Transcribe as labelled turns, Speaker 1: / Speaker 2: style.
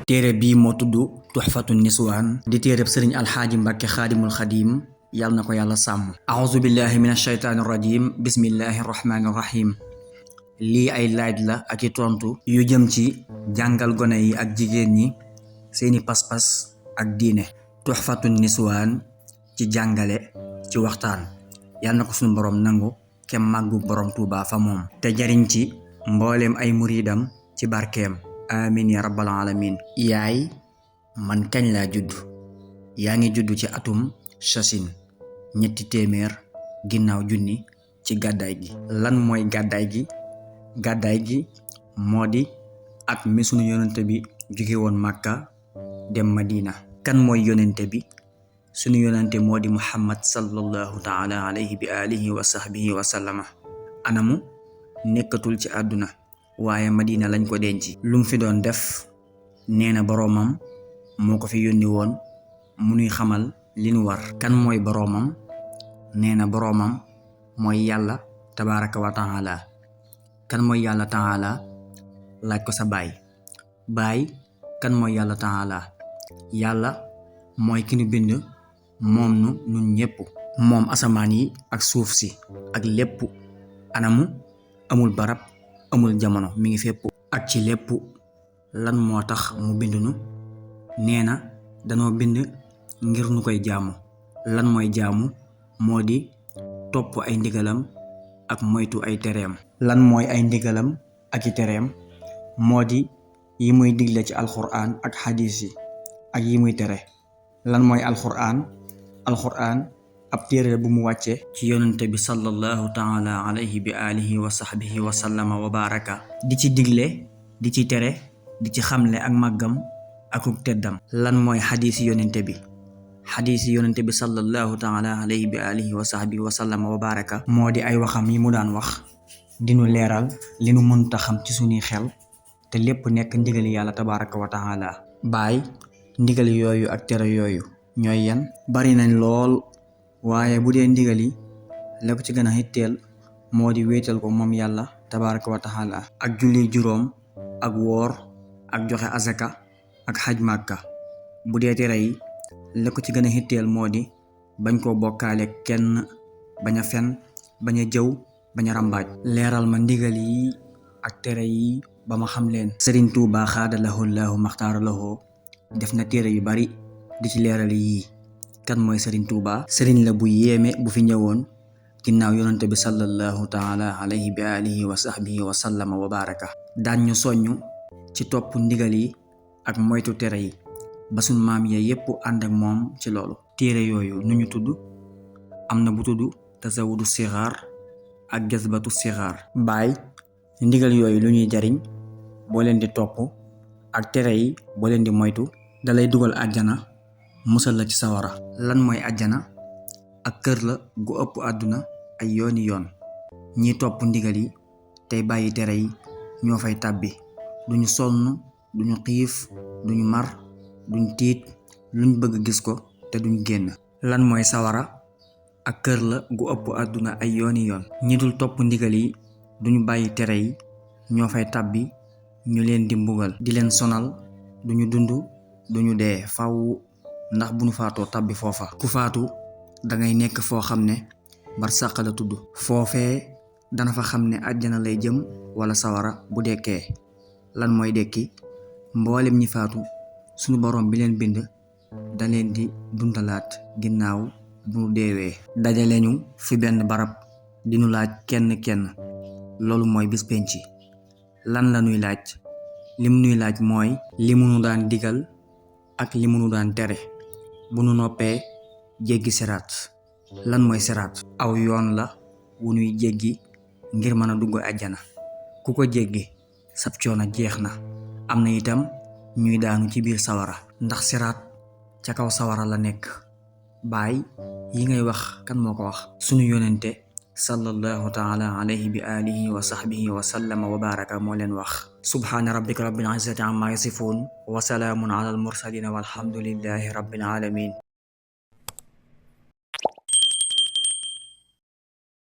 Speaker 1: téere bii moo tudd tuxfatu niswaan di téereb sëriñ alxaaji mbàkke xaadimul xadim yàlla na ko yàlla sàmm. auzu billahi min ashaytaani rajim bismillahi rahmaani rahim. lii ay laaj la ak i tontu yu jëm ci jàngal gone yi ak jigéen ñi seeni pas-pas ak diine. tuxfatu niswaan ci jàngale ci waxtaan yàlla na ko suñu boroom nangu kem màggu boroom Tuubaa fa moom te jariñ ci mbooleem ay muridam ci barkeem amin ya rabbal alamin. yaay man kañ laa judd. yaa ngi judd ci atum chasin 300 ginnaaw junni ci gàddaay gi. lan mooy gàddaay gi? gàddaay gi moo di at mi sunu yonente bi jóge woon màkka dem madina. kan mooy yonente bi? sunu yonente moo di muhammad sallallahu taala alayhi bi alihi wa sahbihi wa sallama. anamu nekkatul ci àdduna waaye madina lañ ko denc. lu mu fi doon def? nee na boroomam moo ko fi yónni woon mu nuy xamal li nu war. kan mooy boroomam? nee na boroomam mooy yàlla tabaraka wa taala. kan mooy yàlla taala? laaj ko sa baay. baay, kan mooy yàlla taala? yàlla mooy ki nu bind moom nu nun ñépp, moom asamaan yi ak suuf si ak lépp. anamu? amul barab amul jamono, mi ngi fépp ak ci lépp. lan moo tax mu bind nu? nee na danoo bind ngir nu koy jaamu. lan mooy jaamu? moo di topp ay ndigalam ak moytu ay tereem. lan mooy ay ndigalam ak i tereem? moo di yi muy digle ci alxuraan ak xadiis yi ak yi muy tere. lan mooy alxuraan? alxuraan ab téere bu mu wàcce ci yonente bi sallallahu taala alayhi bi alihi wa sahbihi wa sallama wa baraka. di ci digle di ci tere di ci xamle ak màggam akuk teddam. lan mooy xadiisi yonente bi? xadiisi yonente bi sallallahu taala alayhi bi alihi wa sahbihi wa sallama wa baraka moo di ay waxam yi mu daan wax dinu leeral li nu mënta xam ci suñuy xel te lépp nekk ndigali yàlla tabaraka wa taala. baay, ndigali yooyu ak tere yooyu ñooy yan? bari nañ lool, waaye bu dee ndigali la ko ci gën a xitteel moo di wéetal ko moom yàlla tabaraka wa taala ak julli juróom ak woor ak joxe azaka ak xaj màkka. bu dee tere yi la ko ci gën a xitteel moo di bañ koo bokkaale kenn, bañ a fen, bañ a jëw, bañ a ràmbaaj. leeral ma ndigal yi ak tere yi ba ma xam leen. Sëriñ Tuubaa xaada lahu laahu maxtaara lahu def na téere yu bari di ci leeral yii. kan mooy Sëriñ Tuubaa? sëriñ la bu yéeme bu fi ñëwoon ginnaaw yonante bi sallallahu taala alayhi bi alihi wa sahbihi wa sallama wa baraka. daan ñu soññ ci topp ndigal yi ak moytu tere yi ba suñ maam ya yépp ànd ak moom ci loolu. téere yooyu nu ñu tudd? am na bu tudd tasawudu sixaar ak jazbatu sixaar. baay, ndigal yooyu lu ñuy jariñ boo leen di topp ak tere yi boo leen di moytu? dalay dugal àjjana musal la ci sawara. lan mooy àjjana? ak kër la gu ëpp àdduna ay yooni yoon. ñi topp ndigal yi tey bàyyi tere yi ñoo fay tàbbi. duñu sonn, duñu xiif, duñu mar, duñ tiit, luñ bëgg gis ko te duñ génn. lan mooy sawara? ak kër la gu ëpp àdduna ay yooni yoon. ñi dul topp ndigal yi duñu bàyyi tere yi ñoo fay tàbbi, ñu leen di mbugal di leen sonal, duñu dund, duñu dee faw ndax bu nu faatoo tàbbi foofa. ku faatu dangay nekk foo xam ne barsàq la tudd. foofee dana fa xam ne àjjana lay jëm wala sawara bu dekkee. lan mooy dekki? mboolem ñi faatu sunu boroom bi leen bind da leen di dundalaat ginnaaw bu nu deewee. dajale ñu fi benn barab di nu laaj kenn kenn. loolu mooy bis penc. lan la nuy laaj? lim nuy laaj mooy li mu nu daan digal ak li mu nu daan tere. bu nu noppee jéggi siraat. lan mooy siraat? aw yoon la wu nuy jéggi ngir mën a dugg àjjana. ku ko jéggi sab coono jeex na. am na itam ñuy daanu ci biir sawara ndax siraat ca kaw sawara la nekk. baay, yi ngay wax kan moo ko wax? sunu yonente sallallahu taala alayhi bi alihi wa sahbihi wa sallama wa baraka moo leen wax. subhaana rabbika rabbil izzati amma yasifun wa salaamun ala al mursalin walhamdulillahi rabbil alamin.